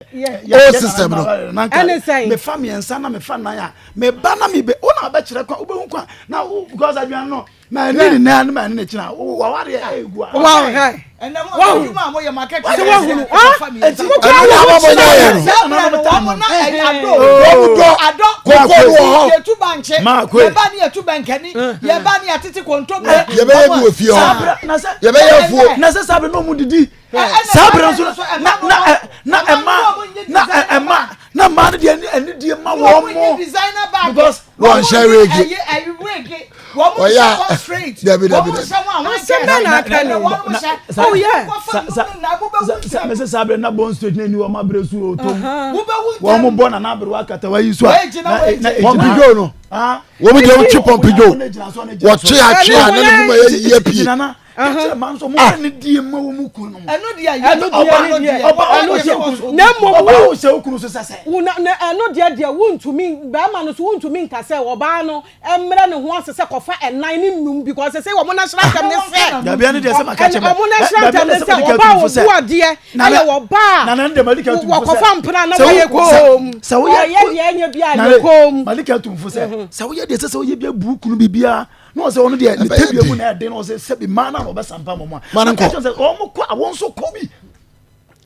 Old system no. Ɛne sɛn? Mefa mmiɛnsa na mefa nan a meba na mebe wo na bɛkyerɛ kwan wobɛhu kwan na wo because aduane no ma ɛne ne nan ma ɛne ne kyena wawareɛ ɛgu a. Wow, hɛ. Wow. Sɛ wahunu. Eti Ɛno na ama mo nyɛ no. Wɔn dɔ koko no wɔ hɔ. Yɛbɛyɛ bi wɔ fie hɔ. Yɛbɛyɛ afuo. Na sɛ saa bere na ɔmo didi saa bere nso na na na ɛma na ɛma na mmaa no deɛ ɛne deɛ ma wɔn mo because wɔn hyɛ wege ɔyɛ a dabi dabi dabi. Asɛm bɛn na aka ni? Oh yeah. Mɛ sɛ saa bere na bone straight na eni wɔn abere so o tom wɔn mo bɔ nana abere wa kata wa yi so a na na pɔmpido no wɔn deɛ wɔtwe pɔmpido wɔtwe atwe a na ne mu ma yɛ yie pie. Kakyɛ ma nso mo ne die ma wɔn mu kunu nom. Ɛno deɛ ɛno deɛ ɔba ɛno deɛ na mmom ɔba wo sɛ okunu so sɛsɛ. Wo na na ɛno deɛ deɛ wuntumi bɛrima no so wuntumi nka sɛ ɔbaa no mmerɛ ne ho ase sɛ kɔfa ɛnan ne num because sɛ wɔn national anthem ne sɛ. Dabi ɛno deɛ sɛ maka kyɛ mɛ. Wɔn national anthem ne sɛ ɔbaa obu adeɛ ɛyɛ ɔbaa wɔkɔfa mpena na wɔyɛ koom ɔyɛ deɛ ɛnyɛ bi a yɛ koom. Malika tumfo sɛ sɛ woyɛ deɛ sɛ sɛ woyɛ bi abu kunu biribiara na ɔsɛ ɔno deɛ ne tɛbea mu na ɛden na ɔsɛ sɛbi mmaa na ɔbɛsa mpa mɔmɔ a ma no nkɔ sɛ wɔn kɔ a wɔn nso kɔ bi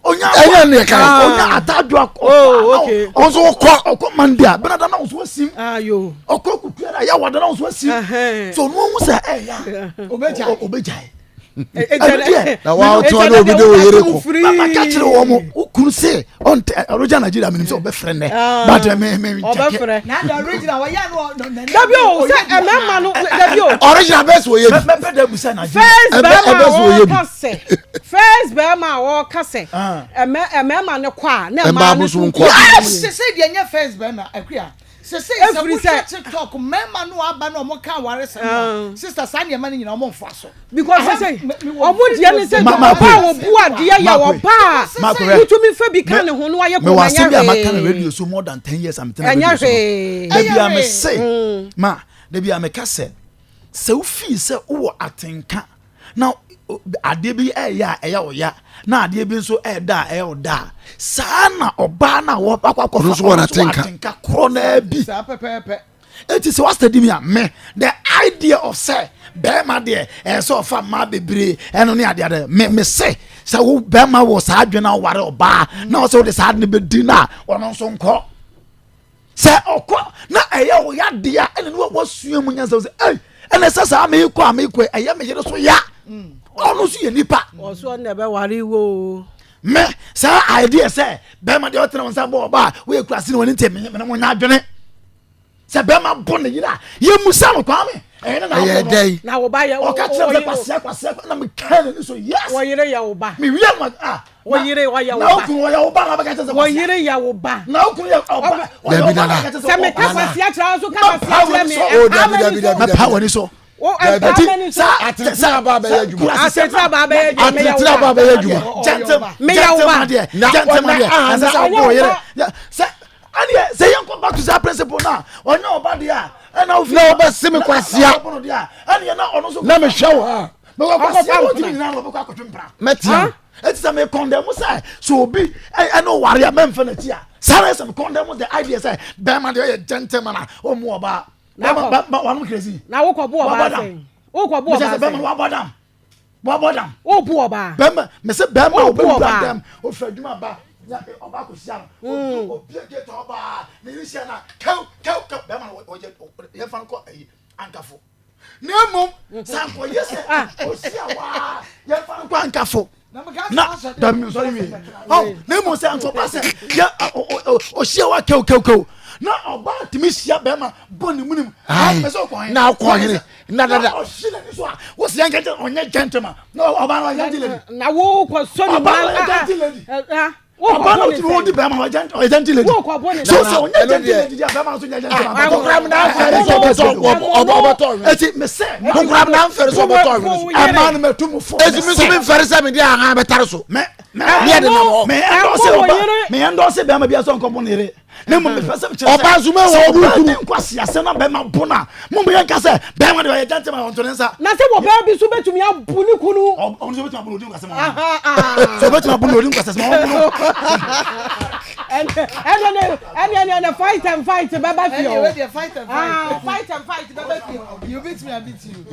onya ɛnyɛ ne ka onya atadwo akɔ oh, ɔn nso kɔ ɔkɔ mande a bɛnada na ɔnso asim ɔkɔ kutua na yɛ wada na ɔnso asim so ɔno ohun sɛ ɛyà ɔbɛgyae na wa ɔtí wọn ní obi de oyere kɔ. Mama ka kyerɛ wɔn mo o kunu se ɔntɛ ɔrɔjà Nigeria mi ni sɛ ɔbɛfrɛ nɛ but mi mi ɔbɛfrɛ. Dabi o sɛ ɛmɛɛma no dabi o. Original bɛs wɔ yɛ bi. Mɛpɛ dɛ busa Nigeria. First bɛɛma a ɔka sɛ first bɛɛma a ɔka sɛ ɛmɛ ɛmɛɛma no kɔ a na ɛmaa no so nkɔ. Yes sese deɛ nyɛ first bɛɛma akuya. Sesei sɛ wohwɛ tiktok mmarima no aba na ɔmo ka awaresɛm a sister saa nneɛma no nyinaa ɔmo nfa so. Because sesei ɔmo deɛ ne sɛ ɔbaa a ɔbu adeɛ yɛ ɔbaa a wotumi fa bi ka ne ho no ayɛ kɔn ɛnyɛ hwee. Mewɔ asɛm bi a maka no radio so more than 10 years a metena radio so. Dabi a mese ma dabi a meka sɛ sɛ wofii sɛ wowɔ atenka na adeɛ bi ɛyɛ a ɛyɛ ɔya na adeɛ bi nso ɛda a ɛyɛ ɔda a saa na ɔbaa na wakɔ akɔfa ɔno nso wɔ n'atenka korɔ naa bi eti sɛ wasɛ di mi a me the idea of sɛ bɛrima deɛ ɛyɛ sɛ ɔfa mmaa bebree ɛno ne adeɛ adeɛ me me se sɛ wo bɛrima wɔ saa adwene na ɔware ɔbaa na ɔsɛ wode saa ade no bɛdi no a ɔno nso nkɔ sɛ ɔkɔ na ɛyɛ wo ya deɛ a ɛna ne wasua mu nyansa sɛ ɛy ɛna sɛ saa meekɔ a meekɔ ɛyɛ me yere so ya ɔno nso yɛ nipa. Ɔso ɔno na ɛbɛware wo. Me saa idea sɛ bɛrima deɛ ɔtena wɔn nsa bɔ ɔba a woyɛ kurase ne wɔn nti me ne mo nya adwene sɛ bɛrima bɔ ne yere a yɛmusa no kwame ɛyɛ ne na ɛyɛ dɛn na wo ba yɛ ɔka kyerɛ sɛ kwasia kwasia na meka n'ani so yes wɔyere yɛ wo ba mewie ma ah wɔyere ɔyɛ wo ba na okunu ɔyɛ wo ba na ɔbɛka kyerɛ sɛ wɔyere yɛ wo ba na okunu yɛ ɔba ɔyɛ wo ba na ɔbɛka kyerɛ sɛ sɛ meka kwasia kyerɛ wo so ka kwasia kyerɛ me oh dabi dabi dabi mɛpa w'ani so ɛti saa atetena aba abɛyɛ adwuma atetena aba abɛyɛ adwuma atetena aba abɛyɛ adwuma gentleman gentleman deɛ gentleman deɛ ɛsɛ sɛ ɔbɔ ɔyere sɛ ɛdeɛ sɛ yɛn kɔ back to that principle na ɔnyɛ ɔba deɛ a ɛna ofi na ɔbɛsi mi kwasia na mi hwɛ wɔ ha mɛ kwasia wɔn ti mi nyinaa na ɔbɛkɔ akɔtwe mpira mɛtia eti sɛ mi kɔndɛmu sɛ so obi ɛna ɔware a mɛnfɛ n'akyi a saa na ɛsɛ mi kɔndɛmu the idea sɛ bɛrima deɛ ɔyɛ gentleman a ɔmu ɔbaa wanom crazy. Na wokɔ bu ɔbaa sɛn? Wokɔ bu ɔbaa sɛn? Bɛrima wabɔ dam. Wabɔ dam. Wo bu ɔbaa. Bɛrima mɛ sɛ bɛrima a ɔbɛ wura dam ofura adwuma ba ɔbaa kò hyia no. Obi gate ɔbaa ne yiri hyia na kɛw kɛw kɛw bɛrima no ɔyɛ yɛn fa no kɔ ɛyi ankafo. Na emom sɛ ankɔyɛ sɛ ohyia waa yɛn fa no kɔ ankafo. Na dabi mi nsɔre wie ɔ na emu sɛ nkɔba sɛ yɛ ɔhyia wa kɛw kɛw kɛw na ɔbaa tumi hyia bɛrima bɔ ne mu ne mu ayi na ɔkɔ hene na dada ɔhye n'ani so a wosi yɛn kɛntɛ ɔnyɛ gentleman na ɔbaa no ɔyɛ gentle lady na wo kɔ sɔ ne mu ɔbaa no ɔyɛ gentle lady ɔbaa no tumi wɔn di bɛrima ɔyɛ gentle lady so sɛ ɔnyɛ gentle lady di a bɛrima nso nyɛ gentleman. Kokoram na nfɛre sɛ ɔbɛtɔ ɔbɛtɔ ɔwene. Eti mɛ sɛ. Kokoram na nfɛre sɛ ɔbɛtɔ ɔwene so. Ɛmaa no mɛ tu mu fo. Eti mi nso mi nfɛre sɛ mi di ahan bɛtare so. Mɛ mɛ yɛ de nam hɔ. Mɛ ɛndɔse ɔba mɛ ɛndɔse bɛrima bi asɔ nkɔbɔ ne yere. Ne mu mepɛ sɛ mekyerɛ sɛ ɔba nso mɛ wɔ ɔbu kuru. Sɛ nkwasi asɛm na bɛrima bo na mo mo yɛn ka sɛ bɛrima de ɔyɛ gentleman ɔnto ne nsa. Na sɛ wɔ bɛrima bi nso bɛtumi abu ne kunu. Ɔno nso bɛtumi abu na odi nkwasɛm. Sɛ ɔbɛtumi abu na odi nkwasɛm ɔmo no. Ɛne ne ɛne ne ne fight and fight bɛba fie Ɛne o. wei deɛ fight and fight. Ah, fight and fight bɛba fie o. You beat me, I beat you.